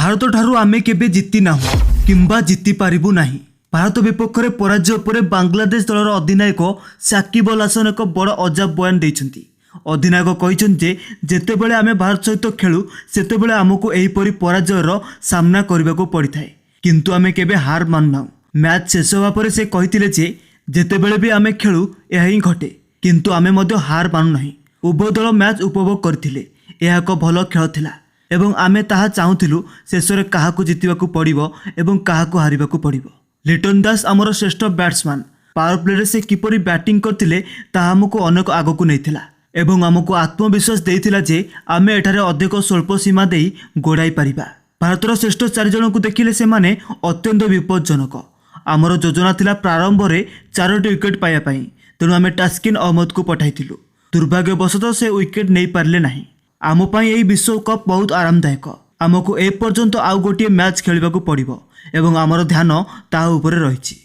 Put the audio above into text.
ଭାରତଠାରୁ ଆମେ କେବେ ଜିତି ନାହୁଁ କିମ୍ବା ଜିତି ପାରିବୁ ନାହିଁ। ଭାରତ ବିପକ୍ଷରେ ପରାଜୟ ପରେ ବାଂଲାଦେଶ ଦଳର ଅଧିନାୟକ ସାକିବ ଅଲ ହାସନ ଏକ ବଡ଼ ଅଜବ ବୟାନ ଦେଇଛନ୍ତି। ଅଧିନାୟକ କହିଛନ୍ତି ଯେ ଯେତେବେଳେ ଆମେ ଭାରତ ସହିତ ଖେଳୁ, ସେତେବେଳେ ଆମକୁ ଏହିପରି ପରାଜୟର ସାମ୍ନା କରିବାକୁ ପଡ଼ିଥାଏ, କିନ୍ତୁ ଆମେ କେବେ ହାର ମାନୁନାହୁଁ। ମ୍ୟାଚ୍ ଶେଷ ହେବା ପରେ ସେ କହିଥିଲେ ଯେ ଯେତେବେଳେ ବି ଆମେ ଖେଳୁ, ଏହା ହିଁ ଘଟେ, କିନ୍ତୁ ଆମେ ମଧ୍ୟ ହାର ମାନୁନାହିଁ। ଉଭୟ ଦଳ ମ୍ୟାଚ୍ ଉପଭୋଗ କରିଥିଲେ। ଏହା ଏକ ଭଲ ଖେଳ ଥିଲା ଏବଂ ଆମେ ତାହା ଚାହୁଁଥିଲୁ। ଶେଷରେ କାହାକୁ ଜିତିବାକୁ ପଡ଼ିବ ଏବଂ କାହାକୁ ହାରିବାକୁ ପଡ଼ିବ। ଲିଟନ ଦାସ ଆମର ଶ୍ରେଷ୍ଠ ବ୍ୟାଟ୍ସମ୍ୟାନ୍। ପାୱାର ପ୍ଲେରେ ସେ କିପରି ବ୍ୟାଟିଂ କରିଥିଲେ, ତାହା ଆମକୁ ଅନେକ ଆଗକୁ ନେଇଥିଲା ଏବଂ ଆମକୁ ଆତ୍ମବିଶ୍ୱାସ ଦେଇଥିଲା ଯେ ଆମେ ଏଠାରେ ଅଧିକ ସ୍ୱଳ୍ପ ସୀମା ଦେଇ ଗୋଡ଼ାଇ ପାରିବା। ଭାରତର ଶ୍ରେଷ୍ଠ ଚାରିଜଣଙ୍କୁ ଦେଖିଲେ ସେମାନେ ଅତ୍ୟନ୍ତ ବିପଜ୍ଜନକ। ଆମର ଯୋଜନା ଥିଲା ପ୍ରାରମ୍ଭରେ ଚାରୋଟି ୱିକେଟ୍ ପାଇବା ପାଇଁ, ତେଣୁ ଆମେ ଟାସ୍କିନ୍ ଅହମ୍ମଦକୁ ପଠାଇଥିଲୁ। ଦୁର୍ଭାଗ୍ୟବଶତଃ ସେ ୱିକେଟ୍ ନେଇପାରିଲେ ନାହିଁ। ଆମ ପାଇଁ ଏହି ବିଶ୍ୱକପ୍ ବହୁତ ଆରାମଦାୟକ। ଆମକୁ ଏପର୍ଯ୍ୟନ୍ତ ଆଉ ଗୋଟିଏ ମ୍ୟାଚ୍ ଖେଳିବାକୁ ପଡ଼ିବ ଏବଂ ଆମର ଧ୍ୟାନ ତାହା ଉପରେ ରହିଛି।